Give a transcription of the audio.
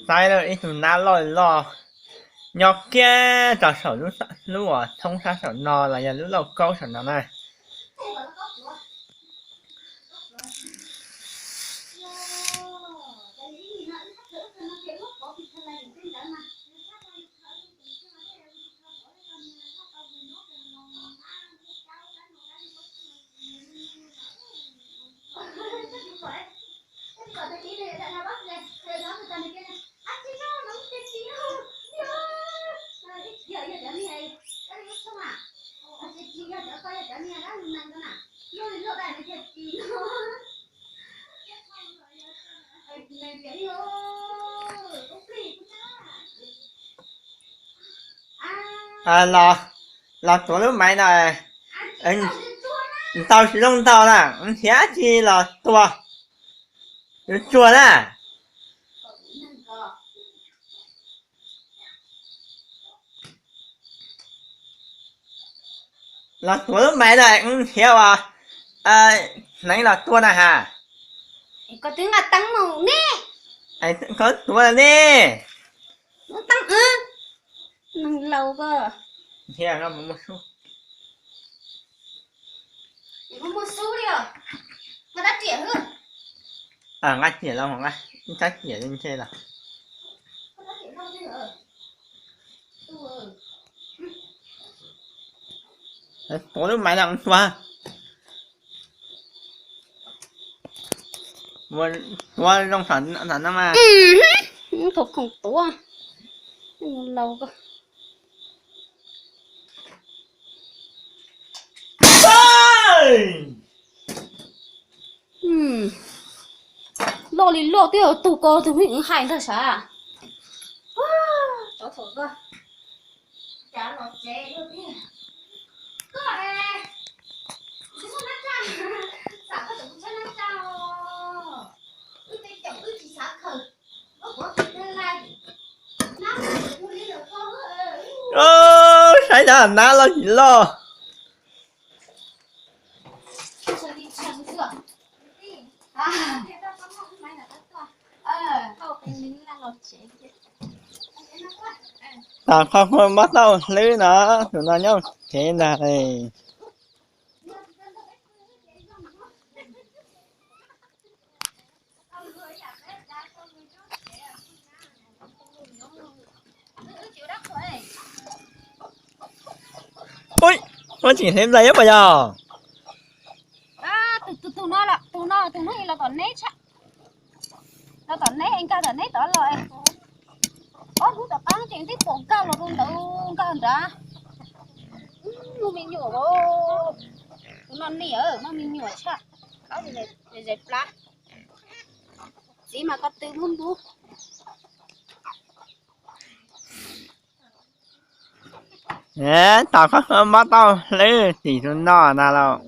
Saib lawm, ib tug nab loj loj nyob kiag rau saum lub uas thoob sab saum no los yog lub lauj kaub saum no na. Los, los tuav lub maiv no, ntau tsis zoo ntau na, nrhiav tsis los tua, yuav tsuag na. Los tuav lub maiv no, nrhiav uas hneev los tua na has. Koj twb nqa teeb mus ne. Koj tuav ne. Teeb, neeg laus ko. Nrhiav no mus muaj sub. Muaj sub li os. Nqa rab riam, nqa riam los, nqa rab riam ntshe los. Tuav lub maiv no tua. Tuav zoo no mas. Khoom tuav. Laus ko. Loj li loj twb yog tug ko tug me hais ntag sav. Tsov thaum ko, cas los tsev luaj tiag. Koj, tsis muaj nab tsaj, xam koj tseem tshab nab tsaj os. Wb tej caum wb tsis xav khaws, koj kuv tsis tag lais. Nab, saib nab loj tsis loj. Tom qhov muaj mob tauj hlwb no, tus no nyob tsev ntag. Ui, muab tseem hlev nplais ib puas yog? Tus no, tus no, tus no los tom neb tshaj. Los tom neb, nkag tom neb tod los. Ob hnub tom qab tseem twb pom nkag los rau ntawd, nkag nrad. Muaj me nyuam, tus no nim muaj me nyuam tshaj. Zais plab. Txiv mas ko tw ntub ntub. Tom qhov mob tauj hlwb tim tus no ntag lauj.